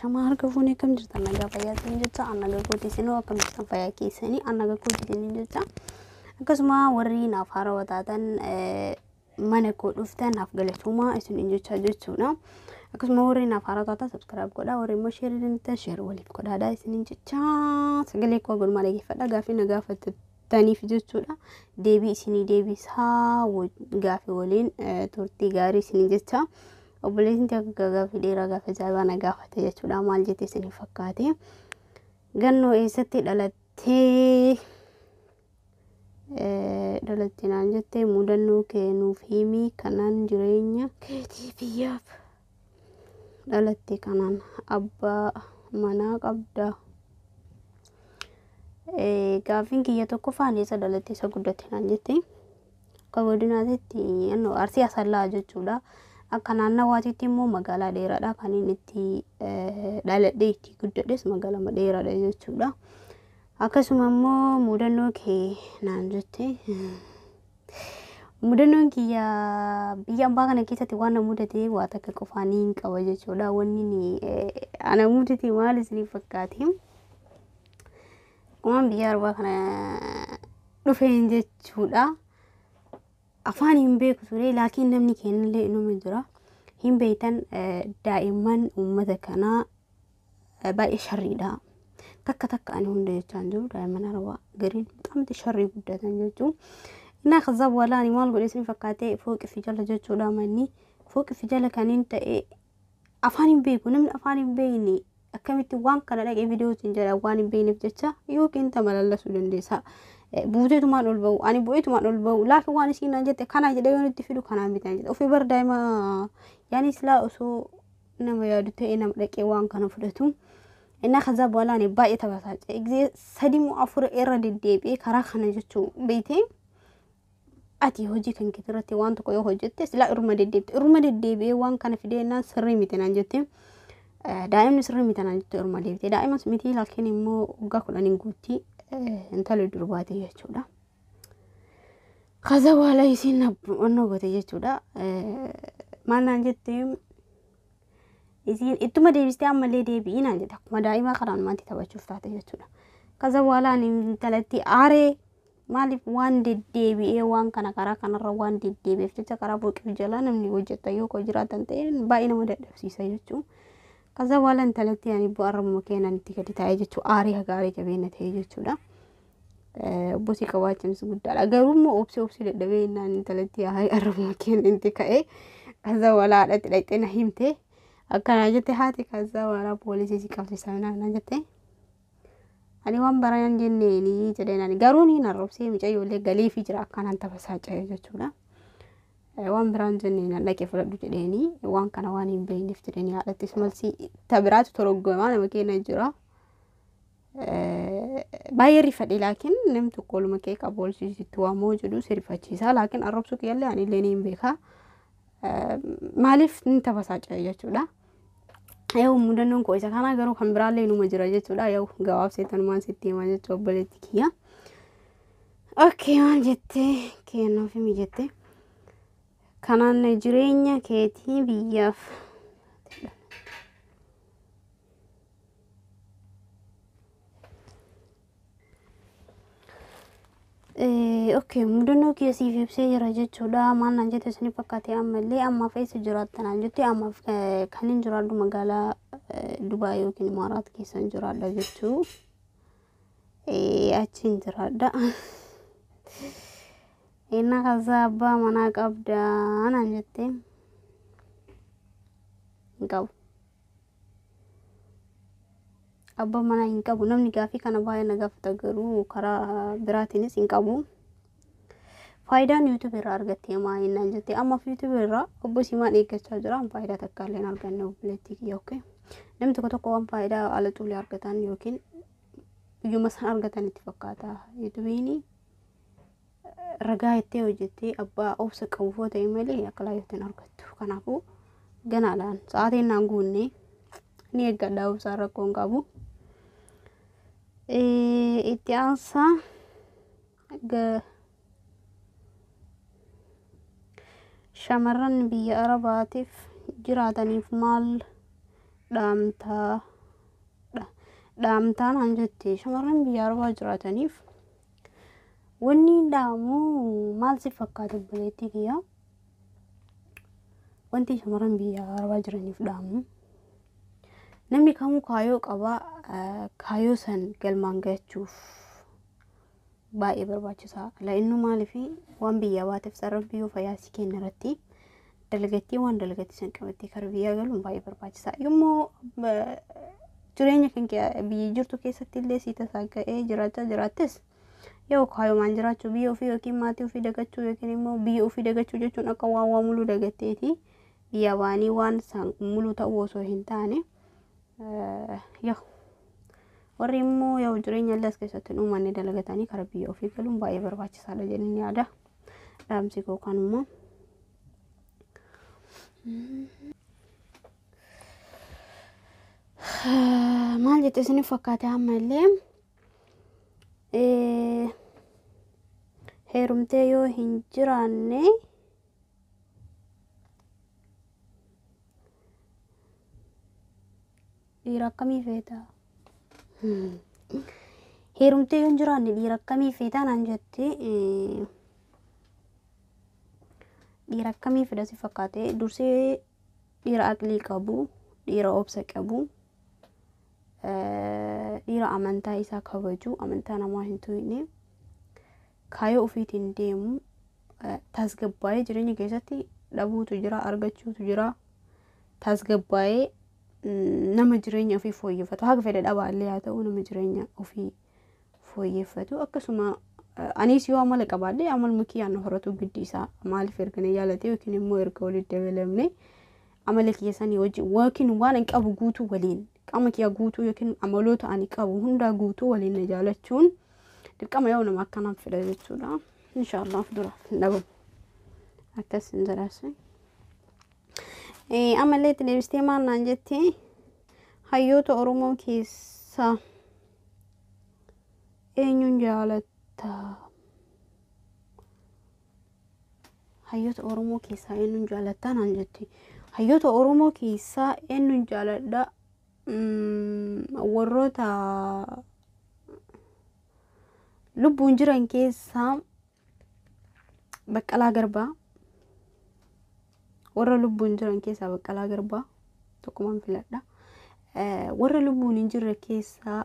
Ashamaa harka fuunee akkam jirtan nagaa fayyaa isiniin jecha an nagaa kooti isinoo akkam jirtan fayyaa keessanii an nagaa kooti isiniin jecha akkasuma warri naaf haarawaa taatan mana koo dhuftan naaf galatoomaa isiniin jecha jechuudha. Akkasuma warri naaf haarawaa taatan subscribe godhaa warri immoo share dandeettan share waliif godhaadha isiniin jecha sagalee koo gulmaa dhageeffadha gaafii na gaafattaniif jechuudha. Deebii isinii deebisaa gaafii waliin turtii gaarii isiniin jecha. Obboleessi akka gaafii dheeraa gaafa ajaa'ibaa na gaafate jechuudha. Maal jettee isiniif fakkaate? Gannoo eessatti dhalattee dhalatte naan jettee mudannoo kee nuuf himi kanaan jireenya keetii biyyaaf dhalatte kanaan abbaa manaa qabda. Gaaffiin kiyya tokkoffaan eessa dhalatte isa guddatte naan jette. Akka godinaatitti Arsii Asallaa jechuudha. Akka naannawaatitti immoo magaalaa dheeraadha kan inni itti dhaladhee itti guddadhes magaalaa dheeraadha jechuudha. Akkasuma immoo mudannoo kee naan jette. Mudannoon kiyya biyya ambaa kana keessatti waan na mudate waa takka qofaan hin qaba jechuudha. Wanni ana mudate maal isiniif fakkaate? Akkuma biyya arbaa kana dhufeen jechuudha. Afaan hin beeku ture laakiin namni kennallee inuma jira. Hin beektan daa'imman uummata kanaa baay'ee sharriidha. Takka takka ani hunda jechaa hin jiru daa'imman arbaa gariin bixaamti sharrii guddatan jechuudha. Innaa kaza በኋላ ani maal godhe isin fakkaate fooqi fi jala jechuudha manni fooqi fi jala kan hin ta'e afaan hin beeku namni afaan hin beekne akkamitti waan kana dhaqee viidiyootiin jedha waan hin beekneef jecha yookiin tamalallasuu dandeessa. Buuteetumaan ol ba'u ani bu'eetumaan ol ba'u laakiin waan isiin naan jette kana jedhee yoon itti fidu kanaan bitan jedhe ofii bar daa'ima yaani silaa osoo nama yaadu ta'e nama dhaqee waan kana fudhatu. Innaa kaza በኋላ ani baay'ee tabasaacee gisee sadii moo afur irra deddeebi'ee karaa kana jechuu beektee ati hojii kan kee irratti waan tokko yoo hojjette silaa irruma deddeebite irruma deddeebi'ee waan kana fidee naan sirrii miti naan jette daa'imni sirrii miti naan jette irruma deebite daa'imas miti laakiin immoo waggaa 10 guutti intala durbaate jechuudha. Kaza በኋላ isiin onnoo goote jechuudha. Maal naan jette isiin ittuma deebistee ammallee deebi'ii naan jette akkuma daa'imaa karaan maanti taphachuuf taate jechuudha. Kaza በኋላ ani intalatti aaree maaliif waan deddeebi'ee waan kana karaa kanarra waan deddeebi'eef jecha karaa fooqii jalaa namni hojjeta yoo koo jiraatan ta'e baay'ee nama dadhabsiisa jechuudha. Kaza በኋላ intalatti ani bu'aarra keenan itti gadi taa'ee jechuudha aarii haga aarii jabeenya ta'e jechuudha. Obbosii qabaachuunis guddaadha. Garuu immoo obsee obsee dadhabee innaan intalatti arrabuma keenan itti ka'ee kaza በኋላ haadhatti dhaqxee na himte akkana jette haati kaza በኋላ poolisii si qabsiisa naan jette. Ani waan baran jenneeni jedheen ani garuu ni narrobsee mucayyoolee galeefii jira akkanaan tabasaaca'e jechuudha. Waan biraan jenneen dhaqee fudhadhu jedheeni waan kana waan hin beekneef jedheeni haadhattis malsii tabiraatu toroggomaa nama keenya jira. Baay'ee rifadhe laakiin namni tokko oluma kee qabu olsiisitti waamoo jedhu si rifachiisa laakiin arrobsuu kiyyallee ani illee ni hin beeka. Maaliif ni tabasaaca'e jechuudha. Yoo mudannoon koo isa kana garuu kan biraallee numa jira jechuudha. Yoo gabaabsee tanumaan sitti hima jechuudha obboleetti kiyya. Okay maal jettee kennuuf himi jette. Kanaan jireenya keetii biyyaaf Okay mudannoo kiyya siif ibsee jira jechuudha. Maal naan jette isin fakkaate ammallee ammaaf eessa jiraatta naan jette ammaaf kan hin jiraadhu magaalaa Dubaay yookiin Imaaraat keessa hin jiraadha jechuu. Achi hin jiraadha. Innaa kaza abbaa manaa qabda naan jette hin qabu. Abbaa manaa hin qabu namni gaafii kana baay'ee na gaafata garuu karaa biraatiinis hin qabu. Faayidaan yuutuub irraa argattee maa naan jette ammaaf yuutuub irraa obbo Simaan eeggachaa jira faayidaa takka illee hin arganne obboleettii kiyya okay. Namni tokko tokko waan faayidaa ala xuulee argatan yookiin iyyuma san argatan itti fakkaata. Yuutuubiin ragaa ittee hojjettee abbaa obsa qabu foo ta'e malee akka laayyootti hin argattu. Kanaafuu ganaadhaan sa'aatiin naan guunne ni eeggadha obsaan rakkoo hin qabu. Itti aansaa shamarran biyya Arabaatiif jiraataniif maal dhaamtaa Dhaamtaa naan jette. Shamarran biyya arabaa jiraataniif wanni dhaamu maal si fakkaata, obboleettii kiyya? Wanti shamarran biyya arabaa jiraniif dhaamu, namni kamuu kaayoo qaba. Kaayoo san galmaan gahuuf baay'ee barbaachisaa. La'innu maaliif waan biyyaa baateef sarara biyyoo fayyaa si kenna irratti dalagattee, waan dalagatte san qabattee kara biyyaa galuun baay'ee barbaachisaa. Yommuu jireenya kan biyya jirtu keessatti illee si tasaaga'ee jiraachaa jiraattes, yoo kaayoomaan jiraachuu biyya ofii yookiin maatii ofii dagachuu yookiin immoo biyya ofii dagachuu jechuun akka waan waa muluu dagatteeti biyya baanii waan san muluu ta'uu osoo hin taane, yoo warri immoo yoo jireenya illee as keessatti hin uumanne dalagatanii karaa biyya ofii galuun baay'ee barbaachisaadha jedhanii yaada. Dhaamsi koo kanuma. Maal jette isiniif fakkaate ammallee? Heerumtee yoo hin jiraanne dhiira akkamii feeta? Heerumtee yoo hin jiraanne dhiira akkamii feeta naan jette. Dhiira akkamii fedha si fakkaate? Dursee dhiira aqlii qabu, dhiira obsa qabu, dhiira amantaa isaa kabaju, amantaa namaa hin tuqne, kaayoo ofiitiin deemu, tasgabbaa'ee jireenya keessatti dhabuutu jira, argachuutu jira, tasgabbaa'ee nama jireenya ofii fooyyeffatu, haga fedhe dhabaallee haa ta'u, nama jireenya ofii fooyyeffatu. Akkasuma anis yoo amala qabaadhe amaluma kiyyaan horatu giddi isaa maaliif erga na jaalate yookiin immoo erga walitti dabalamne amala kiyya sanii wajjin yookiin waan ani qabu guutuu waliin, qaama kiyya guutuu yookiin amaloota ani qabu hundaa guutuu waliin na jaalachuun dirqama yoo nama akkanaan fedha jechuudha. Inshaallah duraaf hin dhabamu. Akkas hin jedhaase. Amallee itti deebistee maal naan jette? Hayyoota Oromoo keessaa eenyuun jaalatta? Hayyoota Oromoo keessaa eenyuun jaalatta naan jette. Hayyoota Oromoo keessaa eenyuun jaaladha? Warroota lubbuun jiran keessaa Baqqalaa Garbaa. Warra lubbuun jiran keessaa Baqqalaa Garbaa tokkumaan filadha. Warra lubbuun hin jirre keessaa,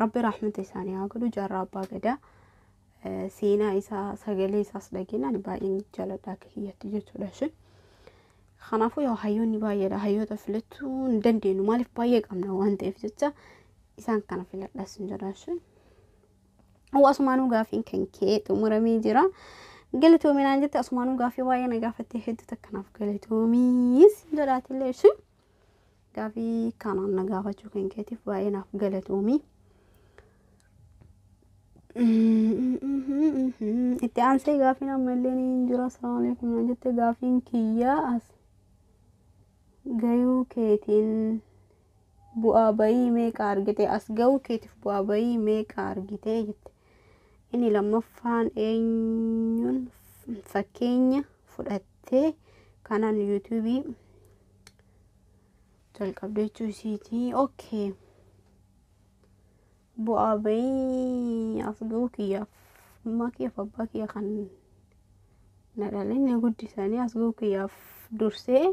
Rabbi rahmata isaanii haa godhu, Jaarraa Abbaa Gadaa, seenaa isaa sagalee isaas dhageenyaan baay'een jaaladha akka kiyyatti jechuudha isheen. Kanaafuu yoo hayyoonni baay'eedha, hayyoota filachuu hin dandeenyu, maaliif baay'ee qabna waan ta'eef jecha isaan kana filadhas hin jedha isheen. Asumaanuu gaafiin kan kee xumuramee jira. Galatoomi naan jette. Asumaanuu gaafii baay'ee na gaafattee hedduu takkanaaf galatoomiis jedhaatillee isheen. Gaafii kanaan na gaafachuu kan keetiif baay'ee naaf galatoomii. Itti aansee gaafiin ammallee ni jira. Assalaamu alaikum naan jette. Gaafiin kiyyaa, as gayuu keetiin bu'aa bayii meeqa argite? As gahuu keetiif bu'aa bayii meeqa argite jette. Inni lammaffaan, eenyuun fakkeenya fudhattee kanaan yuutuubii jalqabde jechuu isiiti. Okay. Bu'aa bayii as gahuu kiyyaaf ummaa kiyyaaf abbaa kiyya kan na dhalan guddisanii as gahuu kiyyaaf dursee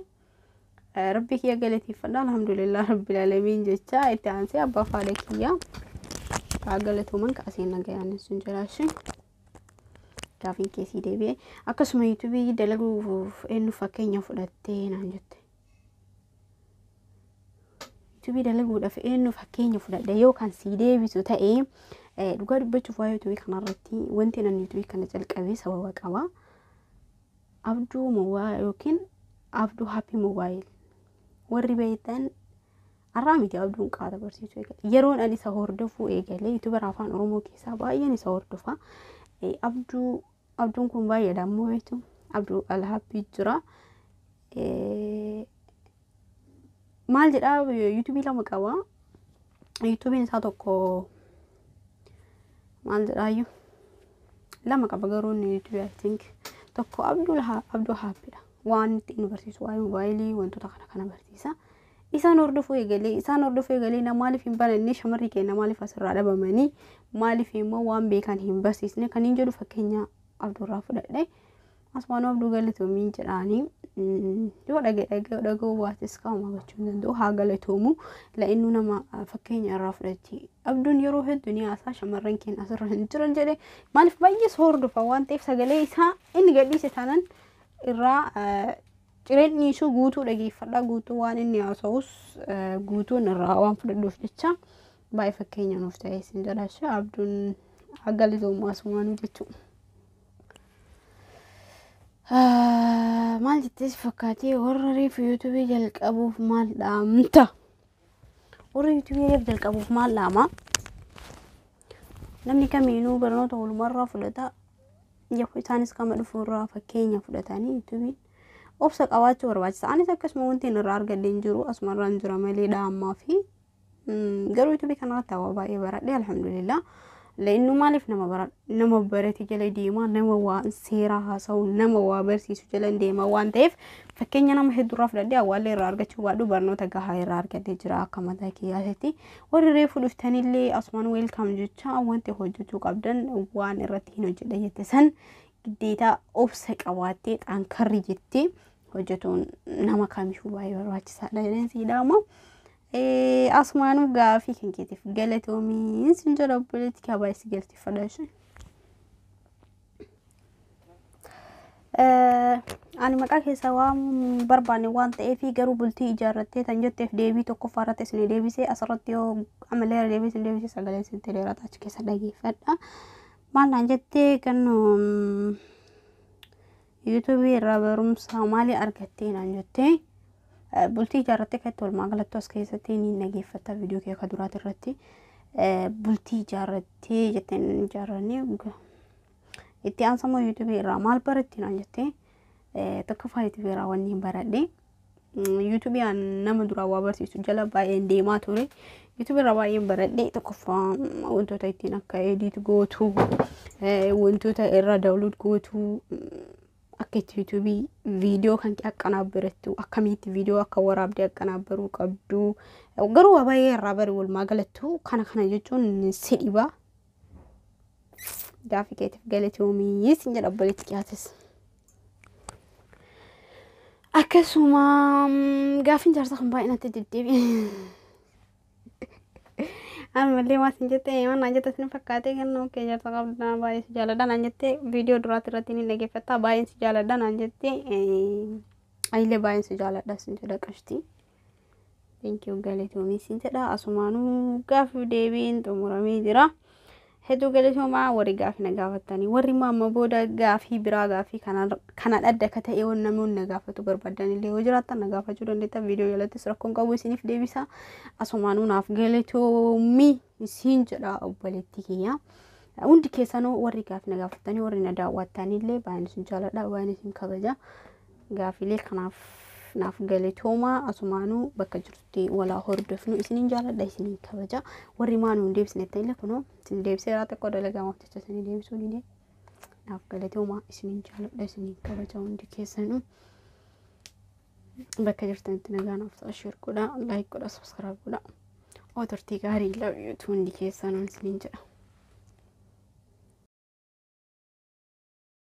Rabbi kiyya galateeffadha, alhamdulillah rabbil alamiin jecha. Itti aansee abbaa fi haadha kiyya kaa galatooman kaaseen nagayaan sun jiraashe. Gaafiin keessii deebi'e. Akkasuma yuutuubii dalaguuf eenyu fakkeenya fudhattee naan jette. Yuutuubii dalaguudhaaf eenyu fakkeenya fudhadhe yoo kan sii deebisu ta'e, dhugaa dubbachuuf waa'ee yuutuubii kanarratti wanti nan yuutuubii kana jalqabee sababa qaba. Abduu Mobile yookiin Abduu Happy Mobile warri beektan, har'aa miti Abduun qaata barsiisuu eegale. Yeroon ani isa hordofuu eegale, YouTuber afaan Oromoo keessaa baay'een isa hordofa. Abduu, Abduun kun baay'eedha ammoo beektu. Abduu Alhappii jira. Maal jedhaa, yuutuubii lama qaba. Yuutuubiin isaa tokko maal jedhaayyuu, lama qaba garuu inni yuutuubii, I think, tokko Abduu Haappiidha. Waan itti inni barsiisu waa'ee moobaayilii wantoota kana kana barsiisa. Isaan hordofuu eegalee, isaan hordofuu eegalee, na maaliif hin bananne? Shamarri keenya maaliif asirraa dhabamanii? Maaliif immoo waan beekan hin barsiisne kan hin jedhu fakkeenya Abduurraa fudhadhe. Asumaanuu Abduu galatoomii jedhaanii, yoo dhaga'e dhaga'u, dhaga'uu baates qaama gochuu hin danda'u, haa galatoomu. La'innu nama fakkeenya irraa fudhachi. Abduun yeroo hedduu ni haasaa, shamarran keenya asirra hin jiran jedhe. Maaliif baay'ee hordofa waan ta'eef, sagalee isaa inni gadhiise taanaan irraa cireen dhiisuu guutuu dhageeffadha. Guutuu waan inni haasa'us guutuun irraa waan fudhadhuuf jecha baay'ee fakkeenya nuuf ta'e isin jedha. Abduun haa galatoomu asumaanuu jechuudha. Maal jettee si fakkaatee? Warra reefu YouTubeii jalqabuuf maal dhaamta? Warra YouTubeii reefu jalqabuuf maal dhaama? Namni kamiinuu barnoota walumarraa fudhata. Isaanis kama dhufuurraa fakkeenya fudhatanii YouTubeiin obsa qabaachuu barbaachisa. Anis akkasuma wanti inni irraa argadhe hin jiru, asumarraan jira malee dhaammaa fi garuu YouTubeii kanarratti hawaa baay'ee baradhe, alhamdulillah. La'innu maaliif nama bara nama barate jala deema, nama waa seeraa haasa'u, nama waa barsiisu jala deema waan ta'eef, fakkeenya nama hedduurraa fudhadhee awwaallee irraa argachuu baadhu barnoota gahaa irraa argadhee jira akka mataa kiyyaatti. Warri reefu dhuftanillee asumaan welcome jecha, wanti hojjechuu qabdan waan irratti hin hojjedha jette san giddeetaa obsa qabaattee xankarri jettee hojjetuun nama kamiifuu baay'ee barbaachisaadha jedheen siidhaama. Asumaanuu gaafii kan keetiif galatoomiin sin jedha, obboleetti kee baay'ee si galateeffadha ishee. Ani maqaa keessa waan barbaanne waan ta'eef, garuu bultii ijaarrattee tan jetteef deebii tokkoffaa irratti isin deebisee, asirratti yoo ammallee irra deebisee isin deebisee, sagalee isin dheerata achi keessa dhageeffadha. Maal naan jettee kan YouTubeii irraa barumsa maalii argattee naan jettee, bultii ijaarrattee kan itti walumaa galatti as keessatti ni dhageeffata viidiyoo kee akka duraati irratti bultii ijaarrattee jetteen ijaarrannee. Itti aansamoo YouTubeii irraa maal baratti naan jettee, tokkoffaa YouTubeii irraa wanni hin baradhe, YouTubeii nama duraa waa barsiisu jala baay'een deemaa ture. YouTubeii irraa baay'een baradhe. Tokkoffaa wantoota ittiin akka edit gootu, wantoota irraa download gootu, akka itti YouTubeii viidiyoo kan kee akkanaabbarattu, akkamitti viidiyoo akka waraabdee akkanaabbaruu qabdu, garuu waa baay'ee irraa bari. Walumaa galattu kana kana jechuun si dhiba. Gaafii keetiif galatoomii sin jedha, obboleetti kiyaatis. Akkasuma gaafiin jaarsa kan baay'ee natti deddeebi'e. Ammallee maal sin jettee, maal naan jette sin fakkaatee kan okay jaarsa qabda, baay'ee si jaaladha naan jettee, viidiyoo duraatti irratti ni dhageeffatta, baay'een si jaaladha naan jettee, anillee baay'een si jaaladha sin jedha qashtii. Thank you, galatoomii sin jedha. Asumaanuu gaafii deebiin xumuramee jira. Hedduu galatoomaa warri gaafii na gaafattanii. Warri immoo amma booda gaafii biraa, gaafii kana adda akka ta'e waan namoonni na gaafatu barbaadan illee yoo jiraattan na gaafachuu dandeettan. Viidiyoo jalattis rakkoon qabu, isiniif deebisa. Asumaanuu naaf galatoomii isiin jedha, obboleettii kiyya. Hundi keessanuu warri gaafii na gaafattanii, warri na daawwattanillee baay'een isin jaaladha, baay'een isin kabaja. Gaafiilee kanaaf naaf galatoomaa. Asumaanuu bakka jirtutti walaa hordofnu. Isiniin jaaladha, isiniin kabaja. Warri maa nuun deebisne ta'illee kunoo isin deebisee irraa xiqqoo dalagamaaf jecha isinii deebisuu didee. Naaf galatoomaa, isiniin jaaladha, isiniin kabaja hundi keessanuu. Bakka jirtanitti nagaa naaf ta'a. Share godhaa, like godhaa, subscribe godhaa. Oo, turtii gaarii, love you hundi keessanuu isiniin jedha.